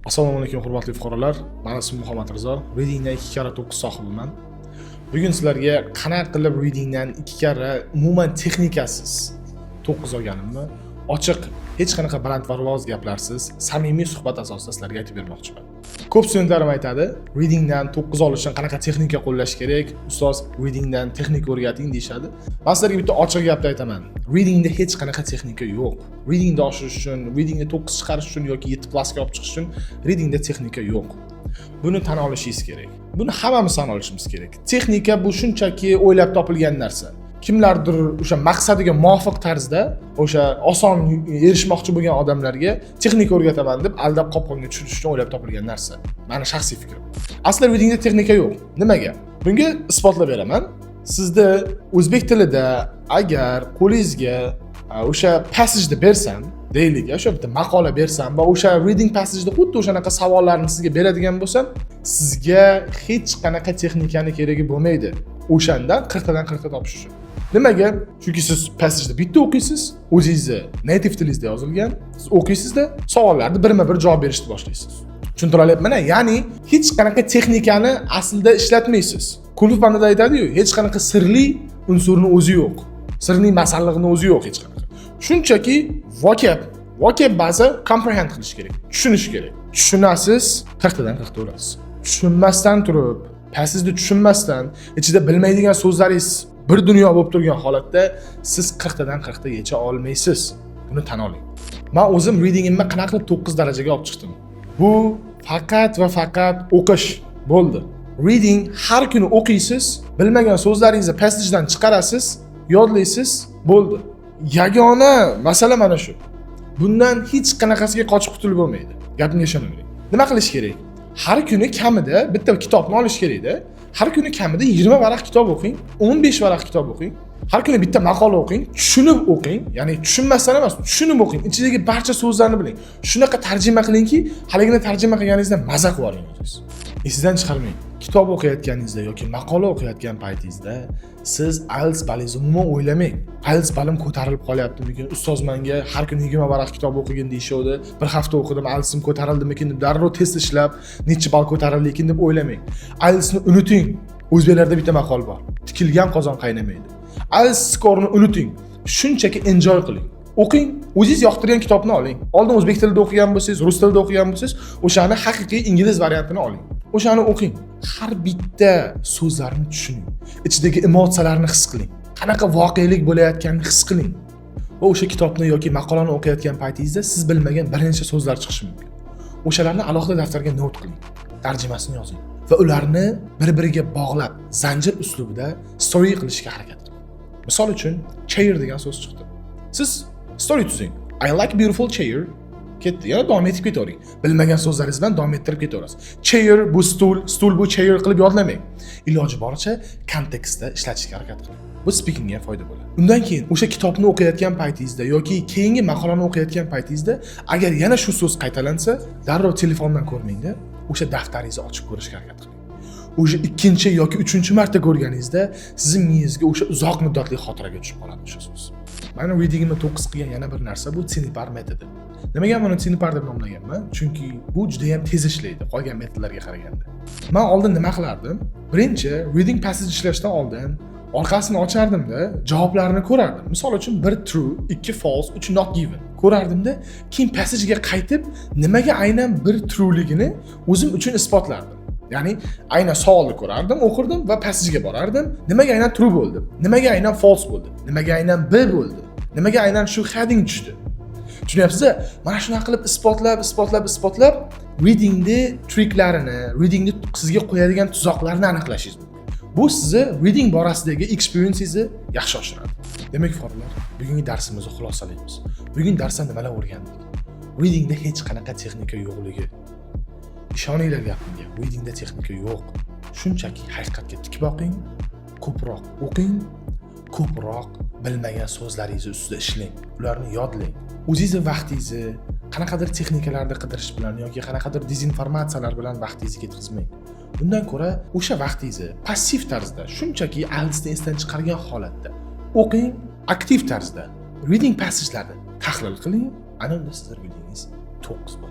Assalomu alaykum, hurmatli fuqarolar. Mani ismim Muhammad Rizo. Readingdan ikki karra 9 sohibiman. Bugun sizlarga qanaqa qilib readingdan ikki karra umuman texnikasiz 9 olganimni ochiq, hech qanaqa balandparvoz gaplarsiz, samimiy suhbat asosida sizlarga aytib bermoqchiman. Ko'p studentlarim aytadi, readingdan 9 olish uchun qanaqa texnika qo'llash kerak? Ustoz, readingdan texnika o'rgating, deyishadi. Man sizlarga bitta ochiq gapni aytaman. Readingda hech qanaqa texnika yo'q. Readingni oshirish uchun, readingda 9 chiqarish uchun yoki 7 plusga olib chiqish uchun readingda texnika yo'q. Buni tan olishingiz kerak. Buni hammamiz tan olishimiz kerak. Texnika bu shunchaki o'ylab topilgan narsa. Kimlardir o'sha maqsadiga muvofiq tarzda o'sha oson erishmoqchi bo'lgan odamlarga texnika o'rgataman deb aldab, qopqonga tushirish uchun o'ylab topilgan narsa. Mani shaxsiy fikrim. Aslida readingda texnika yo'q. Nimaga? Bunga isbotlab beraman. Sizda o'zbek tilida agar qo'lingizga o'sha passageni bersam, deylik, o'sha bitta maqola bersam va o'sha reading passageda xuddi o'shanaqa savollarni sizga beradigan bo'lsam, sizga hech qanaqa texnikani keragi bo'lmaydi. O'shandan 40 tadan 40 ta topish uchun. Nimaga? Chunki siz passageni bitta o'qiysiz, o'zingizni native tilingizda yozilgan, siz o'qiysizda, savollarni birma-bir javob berishni boshlaysiz. Tushuntira olyapman, ya'ni hech qanaqa texnikani aslida ishlatmaysiz. Kung Fu Pandada aytadi-yu, hech qanaqa sirli unsurni o'zi yo'q. Sirli masalliqni o'zi yo'q hech qanaqa. Shunchaki vocab ba'zi comprehend qilish kerak, tushunish kerak. Tushunasiz, 40 tadan 40 ta olasiz. Tushunmasdan turib, passageni tushunmasdan, ichida bilmaydigan so'zlaringiz bir dunyo bo'lib turgan holatda siz 40 tadan 40 ta yecha olmaysiz. Buni tan oling. Man o'zim readingimni qanaqa qilib 9 darajaga olib chiqdim? Bu faqat va faqat o'qish bo'ldi. Reading har kuni o'qiysiz, bilmagan so'zlaringizni passagedan chiqarasiz, yodlaysiz, bo'ldi. Yagona masala mana shu. Bundan hech qanaqasiga qochib qutulib bo'lmaydi. Gapimga ishonavering. Nima qilish kerak? Har kuni kamida bitta kitobni olish kerakda. Har kuni kamida 20 varaq kitob o'qing, 15 varaq kitob o'qing. Har kuni bitta maqola o'qing, tushunib o'qing, ya'ni tushunmasdan emas, tushunib o'qing. Ichidagi barcha so'zlarni biling. Shunaqa tarjima qilingki, haligini tarjima qilganingizda maza qilib oling o'zingiz. Esingizdan chiqarmang. Kitob o'qiyotganingizda yoki maqola o'qiyotgan paytingizda siz IELTS balingizni umuman o'ylamang. IELTS balim ko'tarilib qolyaptimikin? Ustoz menga har kuni 20 varaq kitob o'qigin deyishuvdi. Bir hafta o'qidim, IELTSim ko'tarildimikin deb darrov test ishlab, necha ball ko'tarildi ekan deb o'ylamang. IELTSni unuting. O'zbeklarda bitta maqol bor. Tikilgan qozon qaynamaydi. IELTS skorni unuting. Shunchaki enjoy qiling. O'qing, o'zingiz yoqtirgan kitobni oling. Oldin o'zbek tilida o'qigan bo'lsangiz, rus tilida o'qigan bo'lsangiz, o'shani haqiqiy ingliz variantini oling. O'shani o'qing. Har bitta so'zlarni tushuning. Ichidagi emotsiyalarni his qiling. Qanaqa voqelik bo'layotganini his qiling. Va o'sha kitobni yoki maqolani o'qiyotgan paytingizda siz bilmagan bir necha so'zlar chiqishi mumkin. O'shalarni alohida daftarga note qiling. Tarjimasini yozing va ularni bir-biriga bog'lab, zanjir uslubida story qilishga harakat qiling. Misol uchun, chair degan so'z chiqdi. Siz story tuzing. "I like beautiful chair." Ketdi. Yana davom etib ketavering. Bilmagan so'zlaringiz bilan davom ettirib ketaverasiz. Chair bu stul, stul bu chair qilib yodlamang. Iloji boricha kontekstda ishlatishga harakat qiling. Bu speakingga ham foyda bo'ladi. Undan keyin o'sha kitobni o'qiyotgan paytingizda yoki keyingi maqolani o'qiyotgan paytingizda agar yana shu so'z qaytalansa, darrov telefondan ko'rmangda, o'sha daftaringizni ochib ko'rishga harakat qiling. O'sha ikkinchi yoki uchinchi marta ko'rganingizda sizni miyangizga o'sha uzoq muddatli xotiraga tushib qoladi o'sha so'z. Mani readingimni 9 qilgan yana bir narsa bu Sinipar metodi. Nimaga buni Sinipar deb nomlaganman? Chunki bu juda ham tez ishlaydi qolgan metodlarga qaraganda. Man oldin nima qilardim? Birinchi reading passage ishlashdan oldin orqasini ochardimda, javoblarni ko'rardim. Misol uchun, bir true, ikki false, uch not given ko'rardimda, keyin passagega qaytib, nimaga aynan bir trueligini o'zim uchun isbotlardim. Ya'ni aynan savolni ko'rardim, o'qirdim va passagega borardim. Nimaga aynan true bo'ldi? Nimaga aynan false bo'ldi? Nimaga aynan B bo'ldi? Nimaga aynan shu heading tushdi? Tushunyapsiz? Mana shunaqa qilib isbotlab, isbotlab, isbotlab readingni triklarini, readingni sizga qo'yadigan tuzoqlarni aniqlashingiz mumkin. Bu sizni reading borasidagi experiencingizni yaxshi oshiradi. Demak, fuqarolar, bugungi darsimizni xulosalaymiz. Bugun darsdan nimalar o'rgandik? Readingda hech qanaqa texnika yo'qligi. Ishoninglar gapimga, readingda texnika yo'q. Shunchaki haqiqatga tik boqing, ko'proq o'qing, ko'proq bilmagan so'zlaringizni ustida ishlang, ularni yodlang. O'zingizni vaqtingizni qanaqadir texnikalarni qidirish bilan yoki qanaqadir dezinformatsiyalar bilan vaqtingizni ketkazmang. Bundan ko'ra o'sha vaqtingizni passiv tarzda, shunchaki IELTSni esdan chiqargan holatda o'qing, aktiv tarzda reading passagelarni tahlil qiling, ana unda sizni readingingiz 9 bo'ladi.